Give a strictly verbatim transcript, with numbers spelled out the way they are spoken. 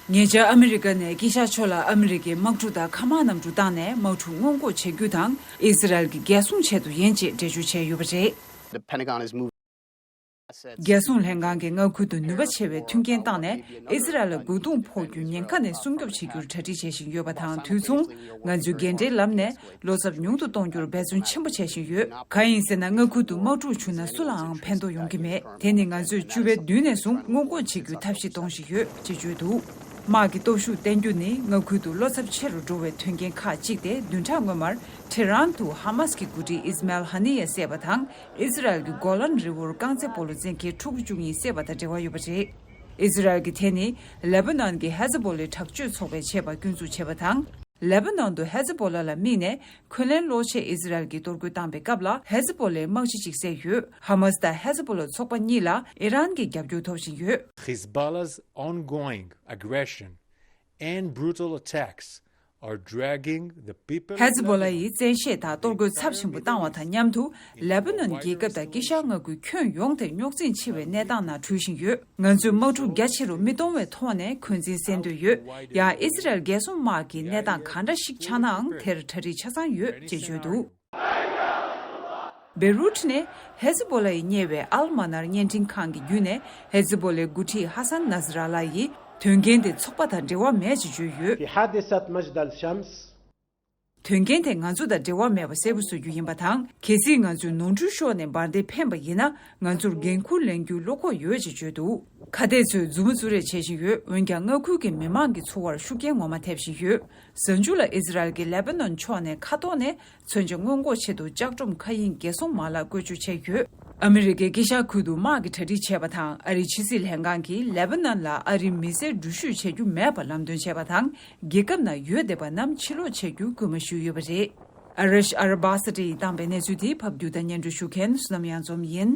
ཉེ་ཆར་ཨ་མི་རི་ཀ་ནས་དཀྱིལ་ཤར་ཕྱོགས་ལ་ཨ་མི་རི་ཀའི་དམག་འཁྲུག་དང་མཁའ་དམག་གནམ་གྲུ་བཏང་ནས་དམག་འཁྲུག་སྔོན་འགོག་བྱེད་རྒྱུ་དང་ཨི་ཟི་རལ་གྱི་རྒྱལ་སྲུང་ཆེད་དུ་ཡིན་ཅེས་འགྲེལ་བརྗོད་བྱས་ཡོད་པ་རེད། The Pentagon is moving. རྒྱལ་སྲུང་ལྷན་ཁང་གིས་མངའ་ཁུལ་དུ་ནུས་པ་ཆེ་བའི་མཐུན་རྐྱེན་བཏང་ནས་ཨི་ཟི་རལ་ལ་རྒོལ་རྡུང་ཕོག་རྒྱུ་ཉེན་ཁ་ནས་སྲུང་སྐྱོབ་བྱེད་རྒྱུར་གྲ་སྒྲིག་བྱེད་བཞིན་ཡོད་པ་དང་དུས་མཚུངས་ང་ཚོས་འགན་འཁྲིའི་ལམ་ནས་བློ་འཚབ་ཉུང་དུ་གཏོང་རྒྱུར་འབད་བརྩོན་ཆེན་པོ་བྱེད་བཞིན་ཡོད། གང་ཡིན་ཟེར་ན་མངའ་ཁུལ་དུ་དམག་འཁྲུག་བྱུང་ན་སུ་ལའང་ཕན་ཐོགས་ཡོང་གི་མེད། དེ་ནི་ང་ཚོས་བཅུ་པའི་མདུན་ནས་བཟུང་སྔོན་འགོག་བྱེད་རྒྱུའི་ཐབས་ཤེས་གཏོང་བཞིན་ཡོད་ཅེས་བརྗོད་འདུག་དམག་གི་སྟོབས་ཤུགས་བརྟན་རྒྱུ་ནི་མངའ་ཁུལ་དུ་བློ་འཚབ་ཆེ་རུ་འགྲོ་བའི་དོན་རྐྱེན་ཁག་གཅིག་སྟེ། བདུན་ཕྲག་སྔོན་མར་ཐེ་རན་དུ་ཧ་མཱས་ཀྱི་འགོ་ཁྲིད་ཨིས་མཱེལ་ཧ་ནི་ཡ་བསད་པ་དང་། ཨི་ཟི་རལ་གྱི་གོ་ལན་རི་བོར་རྐང་རྩེད་སྤོ་ལོ་འཛིན་མཁན་ཕྲུ་གུ་བཅུ་གཉིས་བསད་པ་དང་འབྲེལ་བ་ཡོད་པ་རེད། ཨི་ཟི་རལ་གྱིས་དེ་ནི་ལེ་པ་ནན་གྱི་ཧེ་ཛི་བྷོ་ལའི་དྲག་སྤྱོད་ཚོགས་པས་བྱས་པ་སྐྱོན་འཛུགས་བྱས་པ་དང་། ལེ་པ་ནན་དུ་ཧེ་ཛི་བྷོ་ལ་ལ་དམིགས་ནས་འཁོན་ལན་སློག་ཆེད་ཨི་ཟི་རལ་གྱིས་གཏོར་རྒོལ་བཏང་པའི་སྐབས་ལ་ཧེ་ཛི་བྷོ་ལའི་དམག་སྤྱི་གཅིག་བསད་ཡོད། ཧ་མཱས་དང་ཧེ་ཛི་བྷོ་ལ་ཚོགས་པ་གཉིས་ལ་ཨི་རན་གྱི་རྒྱབ་སྐྱོར་ཐོབ་བཞིན་ཡོད། Hezbollah's ongoing aggression and brutal attacks are dragging the people of Lebanon. ཧེ་ཛི་བྷོ་ལ་ཡིས་བཙན་ཤེད་དང་གཏོར་རྒོལ་ཚབས་ཆེན་པོ་བཏང་བ་དང་མཉམ་དུ། ལེ་པ་ནན་རྒྱལ་ཁབ་དང་དཀྱིལ་ཤར་མངའ་ཁུལ་ཁྱོན་ཡོངས་དེ་རྙོག་འཛིང་ཆེ་བའི་གནས་སྟངས་ནང་གྲུལ་བཞིན་ཡོད། ང་ཚོས་དམག་འཁྲུག་རྒྱ་ཆེ་རུ་མི་གཏོང་བའི་ཐོག་ནས་འཁོན་འཛིན་སེལ་འདོད་ཡོད། ཡང་ཨི་ཟི་རལ་རྒྱལ་སྲུང་དམག་གིས་གནས་སྟངས་གང་འདྲ་ཞིག་ཆགས་ནའང་དེར་གྲ་སྒྲིག་ཆ་ཚང་ཡོད་ཅེས་བརྗོད་འདུག་བེ་རུད་ནས་ཧེ་ཛི་བྷོ་ལ་ཡིས་གཉེར་བའི་ཨལ་མ་ནར་བརྙན་འཕྲིན་ཁང་གི་བརྒྱུད་ནས་ཧེ་ཛི་བྷོ་ལའི་འགོ་ཁྲིད་ཧ་སན་ནཱ་སི་ར་ལ་ཡིས་དོན་རྐྱེན་དེ་ཚོགས་པ་དང་འབྲེལ་བ་མེད་ཅེས་བརྗོད་ཡོད། في حادثة مجدل شمس དོན་རྐྱེན་དེ་ང་ཚོ་དང་འབྲེལ་བ་མེད་པ་གསལ་པོ་བཟོ་རྒྱུ་ཡིན་པ་དང་། གལ་སྲིད་ང་ཚོས་ནོར་འཁྲུལ་ཤོར་ནས་འབར་མདེལ་འཕེན་པ་ཡིན་ན། ང་ཚོར་འགན་འཁུར་ལེན་རྒྱུའི་བློ་ཁོག་ཡོད་ཅེས་བརྗོད་འདུག་ཁ་གཏད་ཚོས་མཛུབ་མོ་བཙུགས་རེས་བྱེད་བཞིན་ཡོད། འོན་ཀྱང་མངའ་ཁུལ་གྱི་མི་མང་གི་འཚོ་བར་ཤུགས་རྐྱེན་ངོ་མ་ཐེབས་བཞིན་ཡོད། གཟའ་མཇུག་ལ་ཨི་ཟི་རལ་གྱིས་ལེ་པ་ནན་ཕྱོགས་ནས་མཁའ་ཐོག་ནས་མཚོན་ཆ་སྔོན་འགོག་ཆེད་དུ་ལྕགས་སྒྲོམ་མཁའ་དབྱིངས་རྒྱལ་སྲུང་མ་ལག་བཀོལ་སྤྱོད་བྱས་ཡོད། ཨ་མི་རི་ཀས་དཀྱིལ་ཤར་ཁུལ་དུ་དམག་གི་གྲ་སྒྲིག་བྱས་པ་དང་། ཨ་རིའི་ཕྱི་སྲིད་ལྷན་ཁང་གིས་ལེ་པ་ནན་ལ་ཨ་རིའི་མི་སེར་འགྲུལ་བཞུད་བྱེད་རྒྱུ་མེད་པར་ལམ་སྟོན་བྱས་པ་དང་། རྒྱལ་ཁབ་ནང་ཡོད་བསྡད་པ་རྣམས་ཕྱིར་ལོག་བྱེད་རྒྱུའི་སྐུལ་མ་ཞུས་ཡོད་པ་རེད། ཨ་རིས་ཨ་ར་བྷ་ས་ཏྲེ་ཡིས་བཏང་པའི་གནས་ཚུལ་དེ་ཕབ་སྒྱུར་དང་སྙན་སྒྲོན་ཞུ་མཁན་བསོད་ནམས་གཡང་འཛོམས་ཡིན།